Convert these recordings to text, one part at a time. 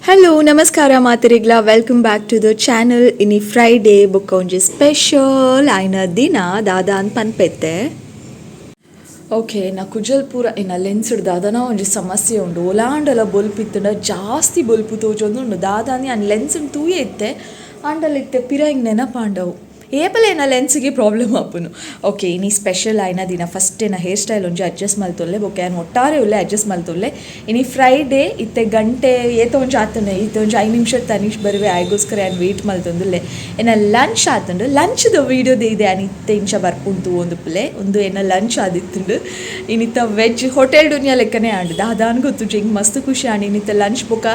Hello ನಮಸ್ಕಾರ ಮಾತೆರೆಗ್ಲ, welcome back to the channel. ಇನಿ Friday ಬೊಕ್ಕ ಒಂಜಿ ಸ್ಪೆಷಲ್ ಆಯ್ನ ದಿನ ದಾದ ಅಂದ್ ಪನ್ಪೆತ್ತೆ. ಓಕೆ, ನಾ ಕುಜಲ್ ಪೂರ ಎನ್ನ ಲೆನ್ಸ್ ದಾದನ ಒಂಜಿ ಸಮಸ್ಯೆ ಉಂಡು. ಒಲಾಂಡಲ ಬೊಲ್ಪು ಇತ್ತುಂಡ ಜಾಸ್ತಿ ಬೊಲ್ಪು ತೋಜೊಂದುಂಡು. ದಾದಾನಿ ಅನ್ ಲೆನ್ಸ್ ತೂಯೆ ಇತ್ತೆ, ಆಂಡಲ ಇತ್ತೆ ಪಿರ ಇಂಗ್ ನೆನಪಾಂಡವು. ಏಪಲ ಎನ್ನ ಲೆನ್ಸ್ಗೆ ಪ್ರಾಬ್ಲಮ್ ಆಪುನು. ಓಕೆ, ಇನಿ ಸ್ಪೆಷಲ್ ಆಯ್ನ ದಿನ. ಫಸ್ಟ್ ಎನ್ನ ಹೇರ್ ಸ್ಟೈಲ್ ಒಂಜಿ ಅಡ್ಜಸ್ಟ್ ಮಲ್ತೊಲ್ಲೆ, ಬೊಕ್ಕ ಯಾನ್ ಒಟ್ಟಾರೆ ಉಲ್ಲೆ ಅಡ್ಜಸ್ಟ್ ಮಲ್ತೊಲ್ಲೆ. ಇನಿ ಫ್ರೈಡೇ. ಇತ್ತೆ ಗಂಟೆ ಏತ ಒಂಜಿ ಆತುಂಡು. ಇತ್ತೆ ಒಂಜಿ 5 ನಿಮಿಷ ತನಿಷ್ ಬರುವೆ, ಆಯ್ಗೋಸ್ಕರ ಯಾನ್ ವೇಟ್ ಮಲ್ತೊಂದುಲ್ಲೆ. ಎನ್ನ ಲಂಚ್ ಆತುಂಡು. ಲಂಚ್ದ ವೀಡಿಯೋ ಇದೆ ಯಾನ್ ಇತ್ತೆ ಇಂಚ ಬರ್ಪುಂಡು ತೂವೊಂದುಪ್ಪುಲೆ. ಉಂದು ಎನ್ನ ಲಂಚ್ ಆದಿತ್ತುಂಡು ಇನಿತ. ವೆಜ್ ಹೋಟೆಲ್ ದುನಿಯಾ ಲೆಕ್ಕನೆ ಆಂಡ್. ದಾದಾನ್ ಗೊತ್ತುಜಿ, ಎಂಕ್ ಮಸ್ತ್ ಖುಷಿ ಆಂಡ್ ಇನ್ನಿತ ಲಂಚ್. ಬೊಕ್ಕ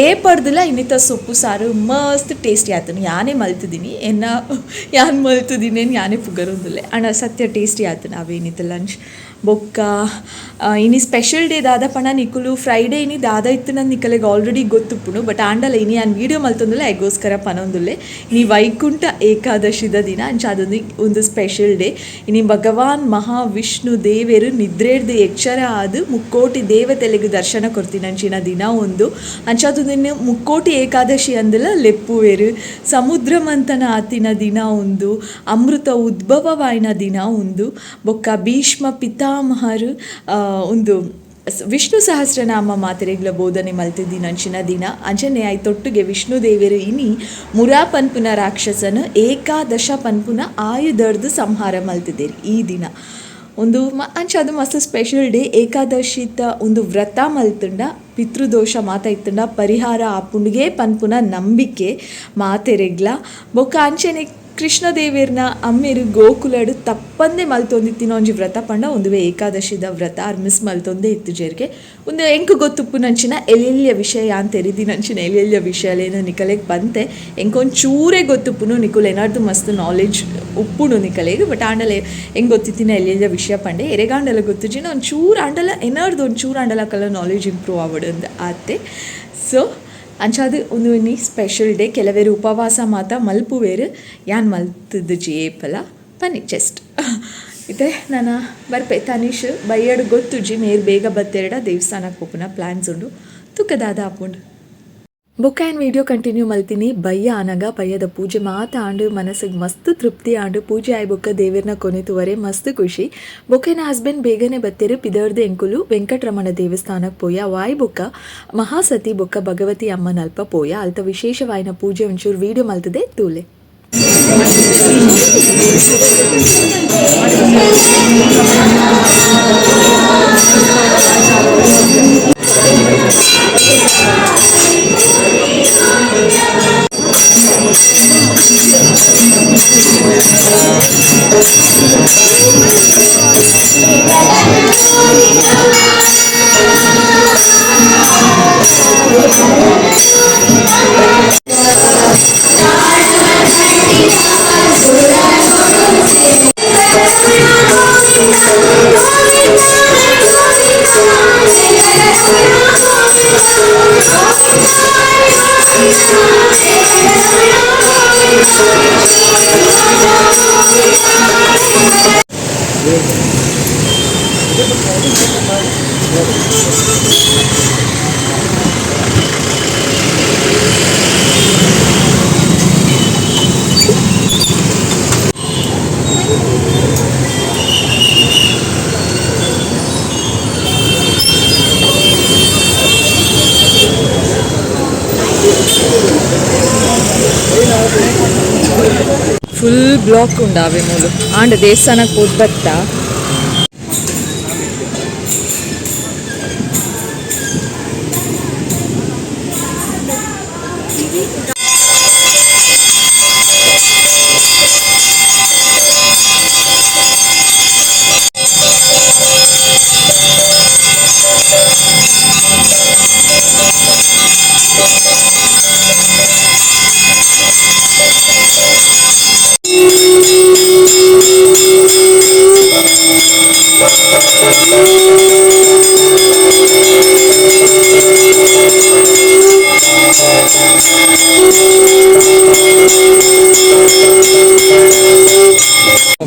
ಏಪರ್ದುಲ ಇನ್ನಿತ ಸೊಪ್ಪು ಸಾರು ಮಸ್ತ್ ಟೇಸ್ಟಿ ಆತುಂಡು. ಯಾನೇ ಮಲ್ತಿದ್ದೀನಿ, ಎನ್ನ ಯಾನ್ ಮಲ್ತುದಿನೇನು ಯಾನೇ ಪುಗರೊಂದುಲ್ಲೆ, ಆಂಡ ಸತ್ಯ ಟೇಸ್ಟಿ ಆತುಂಡು ಅವೇ ಇನ್ನಿತ ಲಂಚ್. ಬೊಕ್ಕ ಇನಿ ಸ್ಪೆಷಲ್ ಡೇ ದಾದ ಪಂಡ, ನಿಕುಲು ಫ್ರೈಡೇ ಇನಿ ದಾದ ಇತ್ತು ನಂದು ನಿಕಲೆಗ್ ಆಲ್ರೆಡಿ ಗೊತ್ತುಪ್ಪುಂಡು. ಬಟ್ ಆಂಡಲ ಇನಿ ಯಾನ್ ವೀಡಿಯೋ ಮಲ್ತೊಂದುಲ್ಲೆ, ಐಗೋಸ್ಕರ ಪನೊಂದುಲ್ಲೆ. ಇನಿ ವೈಕುಂಠ ಏಕಾದಶಿದ ದಿನ. ಅಂಚ ಅದೊಂದು ಒಂದು ಸ್ಪೆಷಲ್ ಡೇ. ಇನಿ ಭಗವಾನ್ ಮಹಾವಿಷ್ಣು ದೇವೆರು ನಿದ್ರೆಡ್ದು ಎಚ್ಚರ ಆದ್ ಮುಕ್ಕೋಟಿ ದೇವತೆಲೆಗ್ ದರ್ಶನ ಕೊರ್ತಿನಂಚಿನ ದಿನ ಉಂದು. ಅಂಚಾದ್ ಮುಕ್ಕೋಟಿ ಏಕಾದಶಿ ಅಂದಲ ಲೆಪ್ಪುವೆರು. ಸಮುದ್ರ ಮಂಥನ ಆತಿನ ದಿನ ಉಂದು. ಅಮೃತ ಉದ್ಭವವಾಯಿನ ದಿನ ಉಂದು. ಬೊಕ್ಕ ಭೀಷ್ಮ ಪಿತಾಮಹರು ಉಂದು ವಿಷ್ಣು ಸಹಸ್ರನಾಮ ಮಾತೆರೆಗ್ಲ ಬೋಧನೆ ಮಲ್ತಿದಿನಂಚಿನ ದಿನ. ಅಂಚನೆ ಐತೊಟ್ಟುಗೆ ವಿಷ್ಣು ದೇವೆರು ಇನಿ ಮುರಾ ಪನ್ಪುನ ರಾಕ್ಷಸನ ಏಕಾದಶ ಪನ್ಪುನ ಆಯುಧರ್ದು ಸಂಹಾರ ಮಲ್ತಿದ್ದೇರು ಈ ದಿನ ಉಂದು. ಅಂಚ ಅದು ಮಸ್ತ್ ಸ್ಪೆಷಲ್ ಡೇ. ಏಕಾದಶಿತ ಉಂದು ವ್ರತ ಮಲ್ತುಂಡ ಪಿತೃದೋಷ ಮಾತ ಇತ್ತುಂಡ ಪರಿಹಾರ ಆಪುಂಡುಗೆ ಪನ್ಪುನ ನಂಬಿಕೆ ಮಾತೆರೆಗ್ಲ. ಬೊಕ್ಕ ಅಂಚನೆ ಕೃಷ್ಣದೇವೆರ್ನ ಅಮ್ಮೆರು ಗೋಕುಲಡು ತಪ್ಪಂದೆ ಮಲ್ತೊಂದಿತ್ತಿನ ಒಂಜಿ ವ್ರತ ಪಂಡ ಉಂದುವೆ ಏಕಾದಶಿದ ವ್ರತ. ಆರ್ ಮಿಸ್ ಮಲ್ತೊಂದೇ ಇತ್ತುಜೆರ್ಗೆ. ಉಂದು ಎಂಕ್ ಗೊತ್ತುಪ್ಪುನಂಚಿನ ಎಲ್ಲೆಲ್ಯ ವಿಷಯ, ಯಾನ್ ತೆರಿದಿನಂಚಿನ ಎಲ್ಲೆಲ್ಯ ವಿಷಯಲೇನು ನಿಕಲೆಗ್ ಪಂತೆ. ಎಂಕೊಂಚೂರೇ ಗೊತ್ತುಪ್ಪುನು, ನಿಕುಲು ಏನಾರ್ದು ಮಸ್ತ್ ನಾಲೆಜ್ ಉಪ್ಪುನು ನಿಕಲೆಗ್. ಬಟ್ ಆಂಡಲ ಎಂಕ್ ಗೊತ್ತಿತ್ತಿನ ಎಲ್ಲೆಲ್ಯ ವಿಷಯ ಪಂಡೆ. ಎರೆಗಾಂಡಲ ಗೊತ್ತುಜಿನ ಒಂಚೂರು ಆಂಡಲ, ಏನಾರ್ದು ಒಂಚೂರು ಆಂಡಲ ಅಕಲ್ನ ನಾಲೆಜ್ ಇಂಪ್ರೂವ್ ಆವಡ್ ಅಂದ್ ಆತೆ. ಸೊ ಅಂಚಾದ್ ಉಂದು ಒಂಜಿ ಸ್ಪೆಷಲ್ ಡೇ. ಕೆಲವೆರ್ ಉಪವಾಸ ಮಾತ ಮಲ್ಪುವೆರ್, ಯಾನ್ ಮಲ್ತುದುಜಿ ಏಪಲ. ಪನ್ನಿ ಜಸ್ಟ್ ಇತ್ತೆ ನನ ಬರ್ಪೆ ತನಿಷ್ ಬಯ್ಯಡ್ ಗೊತ್ತುಜಿ. ಮೇರ್ ಬೇಗ ಬತ್ತೆರಡ ದೇವಸ್ಥಾನಕ್ಕೆ ಪೋಪುನ ಪ್ಲ್ಯಾನ್ಸ್ ಉಂಡು. ತುಕ ದಾದ ಆಪುಂಡು. ಬೊಕ್ಕ ಯಾನ್ ವೀಡಿಯೋ ಕಂಟಿನ್ಯೂ ಮಲ್ತೀನಿ ಬಯ್ಯ ಆನಗ. ಬಯ್ಯದ ಪೂಜೆ ಮಾತ ಆಂಡ್, ಮನಸ್ಸಿಗೆ ಮಸ್ತ್ ತೃಪ್ತಿ ಆಂಡ್. ಪೂಜೆ ಆಯ್ ಬೊಕ್ಕ ದೇವೆರ್ನ ಕೊನೆತುವರೆ ಮಸ್ತ್ ಖುಷಿ. ಬೊಕ್ಕ ಎನ್ನ ಹಸ್ಬೆಂಡ್ ಬೇಗನೆ ಬತ್ತೆರು. ಪಿದರ್ದು ಎಂಕುಲು ವೆಂಕಟರಮಣ ದೇವಸ್ಥಾನಕ್ಕೆ ಪೋಯ. ವಾಯ್ ಬೊಕ್ಕ ಮಹಾಸತಿ ಬೊಕ್ಕ ಭಗವತಿ ಅಮ್ಮನ ಅಲ್ಪ ಪೋಯ. ಅಲ್ತ ವಿಶೇಷವಾಯಿನ ಪೂಜೆ ಒಂಚೂರು ವೀಡಿಯೋ ಮಲ್ತದೆ, ತೂಲೆ. ಫುಲ್ ಬ್ಲಾಕ್ ಉಂಡಾವೆ ಮೂಲು. ಆಂಡ ದೇವಸ್ಥಾನಕ್ಕೆ ಪೋದು ಬತ್ತಾ.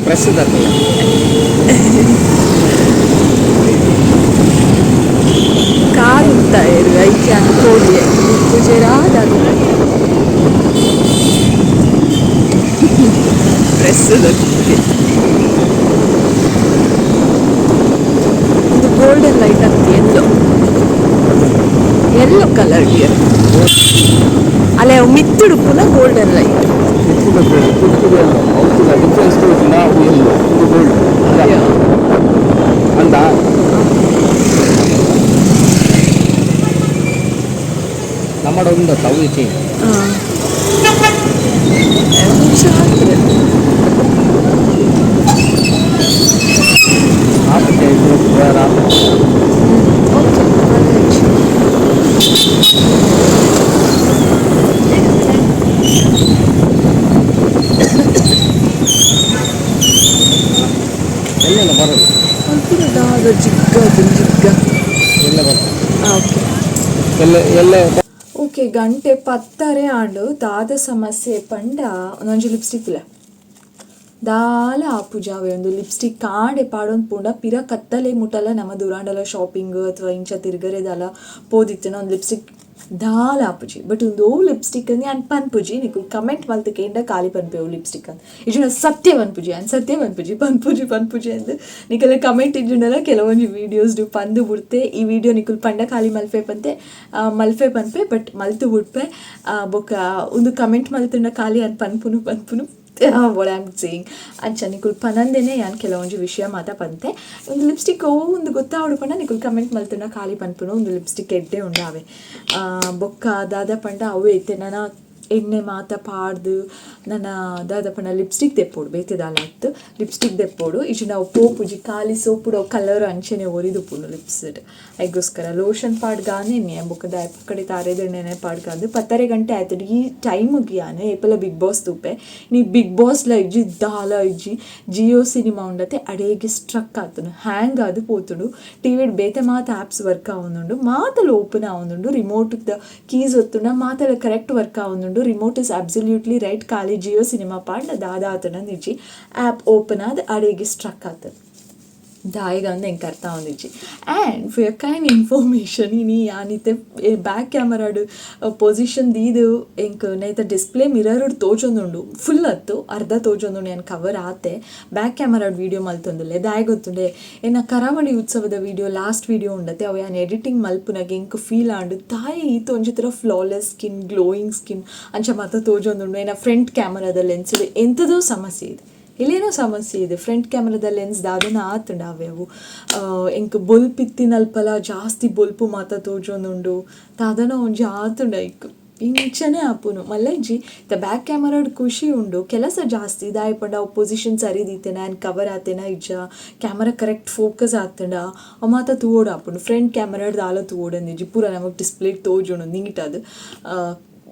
ಪ್ರೆಸ್ ದಾತಲ್ಲ. ಕಾರ್ ಉಂತಾಯೆರ್, ಐಕ್ ಯಾನ್ ಪೋಡಿಯೆ ಪೂಜೆರಾ. ಪ್ರೆಸ್ ಇದು ಗೋಲ್ಡನ್ ಲೈಟ್ ಅಂತ, ಎಲ್ಲೋ ಎಲ್ಲೋ ಕಲರ್ ಡಿಯರ್. ಅಲ್ಲೇ ಮಿತ್ತುಡುಪುನ ಗೋಲ್ಡನ್ ಲೈಟ್. ಡಿಫ್ರೆನ್ಸ್ ನಾವು ಎಲ್ಲೋ, ಇದು ಗೋಲ್ಡ್ ಅಂದ. ನಮ್ಮ ಒಂದು ತವು ಚೇಂಜ್. ಆಪಟ್ಟೆ ಬೇಡ. ಓಕೆ. ಎಲ್ಲೆಲ್ಲ ಬರೋದು. ಜಿಗ್ಗ ಜಿಗ್ಗ. ಎಲ್ಲ ಬರ್ತದೆ. ಓಕೆ. ಎಲ್ಲ ಎಲ್ಲ. ಓಕೆ, ಗಂಟೆ 10:30 ಆಂಡು. ದಾದ ಸಮಸ್ಯೆ ಪಂಡ, ಒಂದೊಂಜಿ ಲಿಪ್ಸ್ಟಿಕ್ ಇಲ್ಲ, ದಾಲ ಆಪುಜಾವೆ. ಒಂದು ಲಿಪ್ಸ್ಟಿಕ್ ಕಾಂಡೆ ಪಾಡೊಂದು ಪೂಂಡ ಪಿರ ಕತ್ತಲೆ ಮುಟಲ ನಮ್ಮ ದೂರಾಂಡಲ ಶಾಪಿಂಗ್ ಅಥವಾ ಇಂಚ ತಿರ್ಗರೆ ದಾಲ ಪೋದಿತ್ತಿನ ಒಂದು ಲಿಪ್ಸ್ಟಿಕ್ ದಾಲ ಆಪುಜಿ. ಬಟ್ ಒಂದು ಓ ಲಿಪ್ಸ್ಟಿಕ್ ಅಂದ್ ಯಾನ್ ಪನ್ಪುಜಿ. ನಿಕುಲು ಕಮೆಂಟ್ ಮಲ್ತ್ ಕೇಂಡ ಖಾಲಿ ಪನ್ಪೆ ಓ ಲಿಪ್ಸ್ಟಿಕ್ ಅಂದ್. ಇಜ್ಜಿಂಡ ಸತ್ಯ ಪನ್ಪುಜಿ ಯಾನ್, ಸತ್ಯ ಪನ್ಪುಜಿ. ಪನ್ಪುಜಿ ಪನ್ಪುಜಿ ಅಂದ್ ನಿಕಲೆ ಕಮೆಂಟ್ ಇಜ್ಜಿಂಡಲ ಕೆಲವೊಂಜಿ ವೀಡಿಯೋಸ್ ಪಂದು ಬುಡ್ತೆ. ಈ ವಿಡಿಯೋ ನಿಕುಲು ಪಂಡ ಖಾಲಿ ಮಲ್ಪೆ ಪಂತೆ, ಮಲ್ಪೆ ಪನ್ಪೆ, ಬಟ್ ಮಲ್ತು ಬುಡ್ಪೆ. ಬೊಕ್ಕ ಒಂದು ಕಮೆಂಟ್ ಮಲ್ತುಂಡ ಖಾಲಿ ಅನ್ ಪನ್ಪುನು ಪನ್ಪುನು what I'm saying. ಅಂಚ ನಿಕುಲು ಪನಂದೆನೆ ಯಾನ್ ಕೆಲವೊಂಜಿ ವಿಷಯ ಮಾತ ಪಂತೆ. ಒಂದು ಲಿಪ್ಸ್ಟಿಕ್ ಓ ಒಂದು ಗೊತ್ತಾವಡು ಪಂಡ ನಿಕುಲು ಕಮೆಂಟ್ ಮಲ್ತುಂಡ ಖಾಲಿ ಪನ್ಪುನು. ಒಂದು ಲಿಪ್ಸ್ಟಿಕ್ ಎಡ್ಡೆ ಉಂಡಾವೆ. ಬೊಕ್ಕ ದಾದ ಪಂಡ, ಅವು ಇತ್ತೆ ನನ ಎಣ್ಣೆ ಮಾತ ಪಾಡ್ದು ನನ ದಾದ ಪಂಡ ಲಿಪ್ಸ್ಟಿಕ್ ದೆಪ್ಪೋಡು, ಬೇತೆ ದಾಲ ಅತ್ತು, ಲಿಪ್ಸ್ಟಿಕ್ ದೆಪ್ಪೋಡು. ಇಜ್ಜಿ ನಾವು ಪೋಪುಜಿ, ಖಾಲಿ ಸೋಪುಡು ಅವು ಕಲರ್ ಅಂಚೆನೆ ಒರಿದುಪ್ಪುಂಡು ಲಿಪ್ಸ್. ಐಗೋಸ್ಕರ ಲೋಷನ್ ಪಾಡ್ಗಾನೆ ಎಣ್ಣೆ ಬೊಕ್ಕ ದಾಯ ಪಕ್ಕಡೆ ತಾರೆದ ಎಣ್ಣೆನೆ ಪಾಡ್ಗಾದು. 10:30 ಗಂಟೆ ಆಯ್ತು. ಈ ಟೈಮಿಗೆ ಯಾನ್ ಏಪಲ ಬಿಗ್ ಬಾಸ್ ತೂಪೆ. ನೀ ಬಿಗ್ ಬಾಸ್ ಲ ಇಜ್ಜಿ, ದಾಲ ಇಜ್ಜಿ. ಜಿಯೋ ಸಿನಿಮಾ ಉಂಡತೆ, ಅಡೇಗೆ ಸ್ಟ್ರಕ್ ಆತುಂಡು, ಹ್ಯಾಂಗ್ ಆದ್ ಪೋತುಂಡು. ಟಿವಿಡ್ ಬೇತೆ ಮಾತ ಆ್ಯಪ್ಸ್ ವರ್ಕ್ ಆವೊಂದುಂಡು, ಮಾತಲ ಓಪನ್ ಆವೊಂದುಂಡು. ರಿಮೋಟ್ ದ ಕೀಸ್ ಒತ್ತುಂಡ ಮಾತಲ ಕರೆಕ್ಟ್ ವರ್ಕ್ ಆವೊಂದುಂಡು. Remote is absolutely right. ಖಾಲಿ ಜಿಯೋ ಸಿನಿಮಾ ಪಾಡ್ಂಡ ದಾದ ಆತುಂಡ ಇಜ್ಜಿ, ಆ್ಯಪ್ ಓಪನ್ ಆದ್ ಅಡೇಗೆ ಸ್ಟ್ರಕ್ ಆತುಂಡು. ದಾಯೆಗ್ ಎಂಕ್ ಅರ್ಥ ಆವೊಂದಿಜ್ಜಿ. And for your kind information, ಇನಿ ಯಾನಿತ್ತೆ ಬ್ಯಾಕ್ ಕ್ಯಾಮರಾಡ್ ಪೊಸಿಷನ್ ದೀದ್ ಎಂಕ್ ನೇತ ಡಿಸ್ಪ್ಲೇ ಮಿರರ್ ತೋಜೊಂದುಂಡು. ಫುಲ್ ಅತ್ತು, ಅರ್ಧ ತೋಜೊಂದುಂಡು. ಯಾನ್ ಕವರ್ ಆತೆ ಬ್ಯಾಕ್ ಕ್ಯಾಮರಾಡ್ ವೀಡಿಯೋ ಮಲ್ತೊಂದುಲ್ಲೆ. ದಾಯೆ ಗೊತ್ತುಂಡೆ? ಎನ್ನ ಕರಾವಳಿ ಉತ್ಸವದ ವೀಡಿಯೋ, ಲಾಸ್ಟ್ ವೀಡಿಯೋ ಉಂಡತೆ, ಅವು ಯಾನ್ ಎಡಿಟಿಂಗ್ ಮಲ್ಪುನಗ ಎಂಕ್ ಫೀಲ್ ಆಂಡ್, ದಾಯೆ ಈತ್ ಒಂಜಿ ಥರ ಫ್ಲಾಲೆಸ್ ಸ್ಕಿನ್, ಗ್ಲೋಯಿಂಗ್ ಸ್ಕಿನ್ ಅಂಚ ಮಾತ ತೋಜೊಂದುಂಡು. ಎನ್ನ ಫ್ರಂಟ್ ಕ್ಯಾಮರಾದ ಲೆನ್ಸ್ ಎಂತದೋ ಸಮಸ್ಯೆ ಇದೆ, ಇಲ್ಲೇನೋ ಸಮಸ್ಯೆ ಇದೆ. ಫ್ರಂಟ್ ಕ್ಯಾಮ್ರಾದ ಲೆನ್ಸ್ ದಾದನ ಆತುಂಡು ಅವೆ ಅವು. ಎಂಕ್ ಬೊಲ್ಪು ಇತ್ತಿನಲ್ಪಲ ಜಾಸ್ತಿ ಬೊಲ್ಪು ಮಾತ ತೋಜೊಂದುಂಡು. ದಾದನ ಒಂಜಿ ಆತುಂಡು ಐಕ್, ಇಂಚನೆ ಆಪುನು ಮಲ್ಲಜ್ಜಿ. ದ ಬ್ಯಾಕ್ ಕ್ಯಾಮರಾಡ್ ಖುಷಿ ಉಂಡು, ಕೆಲಸ ಜಾಸ್ತಿ. ದಾಯೆ ಪಂಡ ಅವು ಪೊಸಿಷನ್ ಸರಿ ದೀತೆನ, ಆ್ಯಂಡ್ ಕವರ್ ಆತೆನ ಇಜ್ಜ, ಕ್ಯಾಮರಾ ಕರೆಕ್ಟ್ ಫೋಕಸ್ ಆತುಂಡ, ಅವು ಮಾತ ತೂವೊಡು ಆಪುಂಡು. ಫ್ರಂಟ್ ಕ್ಯಾಮರಾಡ್ ದಾಲ ತೂವೊಡಂದಿಜ್ಜಿ, ಪೂರ ನಮಕ್ ಡಿಸ್ಪ್ಲೇ ತೋಜುಂಡು ನೀಟಾದ್.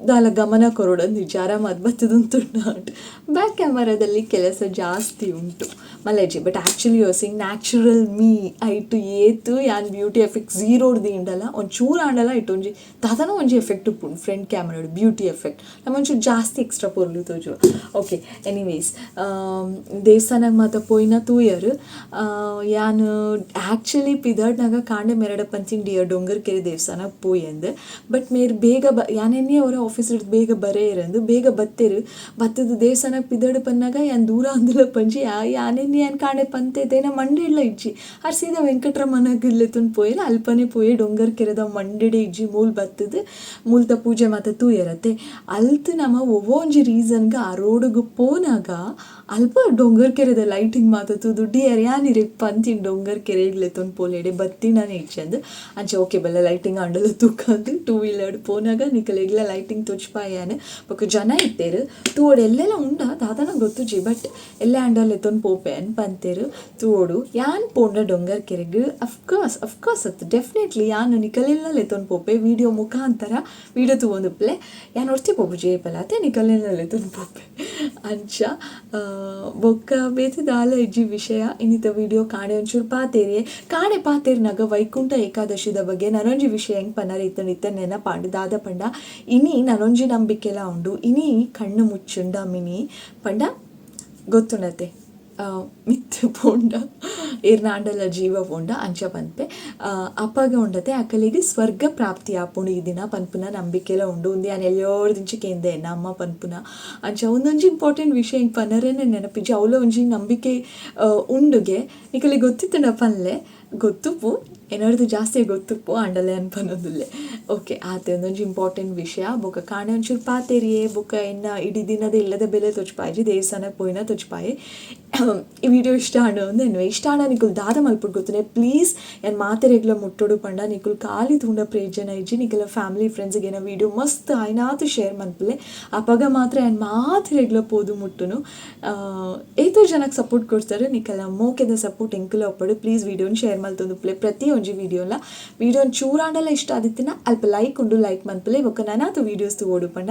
ದಾಲ ಗಮನ ಕೊರೊಡಂದಿಜ್ಜಿ, ಆರಾಮಾದ್ ಬತ್ತುದುಂತುಂಡು. ಬ್ಯಾಕ್ ಕ್ಯಾಮರಾದಲ್ಲಿ ಕೆಲಸ ಜಾಸ್ತಿ ಉಂಟು ಮಲ್ಲಜ್ಜಿ. But actually you seeing natural me. ಐಟು ಏತ್ ಯಾನ್ ಬ್ಯೂಟಿ ಎಫೆಕ್ಟ್ ಝೀರೋಡ್ ದೀಂಡಲ ಒಂಚೂರು ಆಂಡಲ ಐಟ್ ಒಂಜಿ ದಾದನ ಒಂಜಿ ಎಫೆಕ್ಟ್ ಉಪ್ಪುಂಡು. ಫ್ರಂಟ್ ಕ್ಯಾಮರಾಡ್ ಬ್ಯೂಟಿ ಎಫೆಕ್ಟ್ ನಮ ಒಂಚೂರು ಜಾಸ್ತಿ ಎಕ್ಸ್ಟ್ರಾ ಪೊರ್ಲು ತೋಜುವ. ಓಕೆ, ಎನಿವೇಸ್, ದೇವಸ್ಥಾನಕ್ಕೆ ಮಾತ ಪೋಯಿನ ತೂಯರ್. ಯಾನ್ ಆ್ಯಕ್ಚುಲಿ ಪಿದಡ್ನಾಗ ಕಾಂಡೆ ಮೆರಡ ಪಂಚಿನ ಡಿಯರ್ ಡೊಂಗರ್ ಕೆರೆ ದೇವಸ್ಥಾನಕ್ಕೆ ಪೋಯಂದ್. ಬಟ್ ಮೇರ್ ಬೇಗ ಬ ಯಾನೆನ್ನೇ ಅವರ ಆಫೀಸ್ ಬೇಗ ಬರೇ ಇರಂದು ಬೇಗ ಬತ್ತೇರು. ಬತ್ತದ ದೇವಸ್ಥಾನಕ್ಕೆ ಪಿದಡು ಪನ್ನಾಗ ಯಾನ್ ದೂರ ಅಂದುಲ ಪಂಜಿ ಯಾನೆನ್ನಿ ಯಾನ್ ಕಾಂಡೆ ಪಂತೇತೇನ ಮಂಡೆಡ್ಲ ಇಜ್ಜಿ. ಆರ್ ಸೀದಾ ವೆಂಕಟರಮಣಗ್ ಲೆತ್ತೊಂದು ಪೋಯೆರ್. ಅಲ್ಪನೆ ಪೋಯೆ, ಡೊಂಗರ್ ಕೆರೆದ ಮಂಡೆಡೆ ಇಜ್ಜಿ. ಮೂಲ್ ಬತ್ತದು ಮೂಲ್ತ ಪೂಜೆ ಮಾತ ತೂಯರತ್ತೆ. ಅಲ್ತ್ ನಮ ಒವ್ವೊ ಒಂಜಿ ರೀಸನ್ಗೆ ಆ ರೋಡುಗು ಪೋನಾಗ ಅಲ್ಪ ಡೊಂಗರ್ ಕೆರೆದ ಲೈಟಿಂಗ್ ಮಾತ ತೂದು, ಡಿಯರ್ ಯಾನ್ ಇರೆಗ್ ಪಂತಿನ ಡೊಂಗರ್ ಕೆರೆಗ್ ಲೆತ್ತೊಂದು ಪೋಲೆಡೆ, ಬತ್ತಿನನೇ ಇಜ್ಜಂದ್. ಅಂಚೆ ಓಕೆ ಬಲ್ಲ ಲೈಟಿಂಗ್ ಆಂಡಲ ತೂಕಂದು ಟೂ ವೀಲರ್ ಪೋನಾಗ ನಿಕಲೆಗ್ಲ ಲೈಟಿಂಗ್ ತೋಜ್ಪಾಯಾನ್. ಬೊಕ ಜನ ಇತ್ತೆರ್ ತೂವೊಡು. ಎಲ್ಲೆಲ್ಲ ಉಂಡ ದಾದನ ಗೊತ್ತುಜಿ, ಬಟ್ ಎಲ್ಲೆ ಆಂಡ ಲೆತ್ತೊಂದು ಪೋಪೆ ಅನ್ ಪಂತೆರ್. ತೂವೊಡು. ಯಾನ್ ಪೋಂಡ ಡೊಂಗರ್ ಕೆರೆಗ್, ಅಫ್ಕೋರ್ಸ್, ಅಫ್ಕೋರ್ಸ್ ಅತ್, ಡೆಫಿನೆಟ್ಲಿ ಯಾನ್ ನಿಕಲೆಲ್ಲ ಲೆತ್ತೊಂದು ಪೋಪೆ ವೀಡಿಯೋ ಮುಖಾಂತರ. ವೀಡಿಯೋ ತೂವೊಂದುಪ್ಪಲೆ. ಯಾನ್ ಒರ್ತಿ ಪೋಪುಜಿ ಏಪಲ ಅತೆ, ನಿಕಲೆಲ್ಲ ಲೆತ್ತೊಂದು ಪೋಪೆ ಅಂಚ. ಬೊಕ್ಕ ಬೇತೆ ದಾಲ ಇಜ್ಜಿ ವಿಷಯ. ಇನ್ನಿತ ವೀಡಿಯೋ ಕಾಣೆ ಒಂಚೂರು ಪಾತೇರಿಯೆ. ಕಾಣೆ ಪಾತೇರ್ನಾಗ ವೈಕುಂಠ ಏಕಾದಶಿದ ಬಗ್ಗೆ ನನೊಂಜಿ ವಿಷಯ ಹೆಂಗ್ ಪನ್ನರ ಇತ್ತಂಡ ಇತ್ತ ನೆನಪಾಂಡ್. ದಾದ ಪಂಡ, ಇನಿ ನನೊಂಜಿ ನಂಬಿಕೆಲ ಉಂಡು. ಇನಿ ಕಣ್ಣು ಮುಚ್ಚುಂಡ ಮಿನಿ ಪಂಡ ಗೊತ್ತುಂಡತೆ. ಮಿತ್ತ್ ಪೋಂಡ ಏರ್ನಾಂಡಲ ಜೀವ ಪೋಂಡ ಅಂಚ ಪನ್ಪೆ. ಅಪಗ ಉಂಡತೆ ಅಕಲೆಗ್ ಸ್ವರ್ಗ ಪ್ರಾಪ್ತಿ ಆಪುಂಡು ಈ ದಿನ ಪನ್ಪುನ ನಂಬಿಕೆಲ ಉಂಡು. ಉಂದು ಯಾನ್ ಎಲ್ಯೋರ್ದಿಂಚಿ ಕೇಂದೆ ಎನ್ನ ಅಮ್ಮ ಪನ್ಪುನ. ಅಂಚ ಉಂದೊಂಜಿ ಇಂಪಾರ್ಟೆಂಟ್ ವಿಷಯ ಎಂಕ್ ಪನರೆನೆ ನೆನಪಿಜ್ಜಿ. ಅವ್ಲ ಒಂಜಿ ನಂಬಿಕೆ ಉಂಡುಗೆ. ನಿಕಲೆಗ್ ಗೊತ್ತಿತ್ತ್ಂಡ ಪನ್ಲೆ. ಗೊತ್ತುಪ್ಪು, ಎನರ್ದ್ ಜಾಸ್ತಿ ಗೊತ್ತುಪ್ಪು, ಆಂಡಲ ಯಾನ್ ಪನೊಂದುಲ್ಲೆ. ಓಕೆ, ಆತೆ ಉಂದೊಂಜಿ ಇಂಪಾರ್ಟೆಂಟ್ ವಿಷಯ. ಬೊಕ ಕಾಂಡೆ ಒಂಚೂರು ಪಾತೆರಿಯೆ. ಬೊಕ ಎನ್ನ ಇಡೀ ದಿನದ ಇಲ್ಲದ ಬೇಲೆ ತೋಜ್ಪಾಯಿಜಿ, ದೇವಸ್ಥಾನಗ್ ಪೋಯಿನ ತೋಜ್ಪಾಯೆ. ಈ ವಿಡಿಯೋ ಇಷ್ಟ ಆಂಡ ಉಂದು ಇಷ್ಟ ಆಂಡ ನಿಕುಲು ದಾದ ಮಲ್ಪೊಡು ಗೊತ್ತುಂಡೆ? ಪ್ಲೀಸ್, ಯಾನ್ ಮಾತೆರೆಗ್ಲ ಮುಟ್ಟೊಡು ಪಂಡ ನಿಕುಲು ಖಾಲಿ ತೂಂಡ ಪ್ರಯೋಜನ ಇಜ್ಜಿ. ನಿಕಲ ಫ್ಯಾಮಿಲಿ ಫ್ರೆಂಡ್ಸ್ಗೆ ಎನ್ನ ವಿಡಿಯೋ ಮಸ್ತ್ ಆಯ್ನಾತ್ ಶೇರ್ ಮನ್ಪುಲೆ. ಅಪಗ ಮಾತ್ರ ಯಾನ್ ಮಾತೆರೆಗ್ಲ ಪೋದು ಮುಟ್ಟುನು. ಏತೋ ಜನಕ್ಕೆ ಸಪೋರ್ಟ್ ಕೊಡ್ತಾರೆ. ನಿಕಲ ಮೋಕೆದ ಸಪೋರ್ಟ್ ಎಂಕುಲ ಉಪ್ಪಡು. ಪ್ಲೀಸ್ ವಿಡಿಯೋನ ಶೇರ್ ಮಲ್ತೊಂದುಪ್ಪುಲೆ ಪ್ರತಿ ಒಂಜಿ ವಿಡಿಯೋಲ. ವಿಡಿಯೋನ ಚೂರಾಂಡಲ ಇಷ್ಟ ಆದಿತ್ತಿನ ಅಲ್ಪ ಲೈಕ್ ಉಂಡು, ಲೈಕ್ ಮನ್ಪುಲೆ. ಬೊಕ್ಕ ನನಾತ್ ವೀಡಿಯೋಸ್ ತೂವೊಡು ಪಂಡ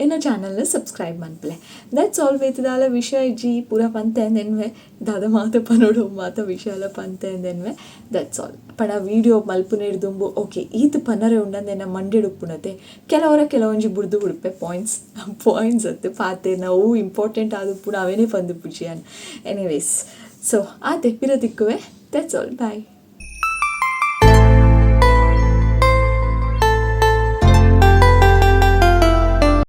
ಎನ್ನ ಚಾನಲ್ನ ಸಬ್ಸ್ಕ್ರೈಬ್ ಮನ್ಪುಲೆ. That's all. ಬೇತೆ ವಿಷಯ ಇಜ್ಜಿ. ಪೂರ ಪಂತೆ ಅಂದೆನ್ವೆ, ದಾದ ಮಾತ ಪನೊಡು ಮಾತ ವಿಷಯ ಎಲ್ಲ ಪಂತೆ ಅಂದೆನ್ವೆ. That's all. ಪಂಡ ವೀಡಿಯೋ ಮಲ್ಪುನೇರ್ ದುಂಬು ಓಕೆ ಈತ್ ಪನರೆ ಉಂಡಂದು ಎನ್ನ ಮಂಡೆಡ್ ಉಪ್ಪುನತೆ. ಕೆಲವರ ಕೆಲವೊಂಜಿ ಬುಡ್ದು ಬುಡ್ಪೆ ಪಾಯಿಂಟ್ಸ್, ಪಾಯಿಂಟ್ಸ್ ಅತ್ತು ಪಾತೆರ್ನ ಅವು ಇಂಪಾರ್ಟೆಂಟ್ ಆದುಪ್ಪುನ ಅವೇನೇ ಪಂದು ಪುಜಿ. ಎನಿವೇಸ್, ಸೊ ಆತೆ, ಪಿರ ತಿಕ್ಕುವೆ. That's all, bye.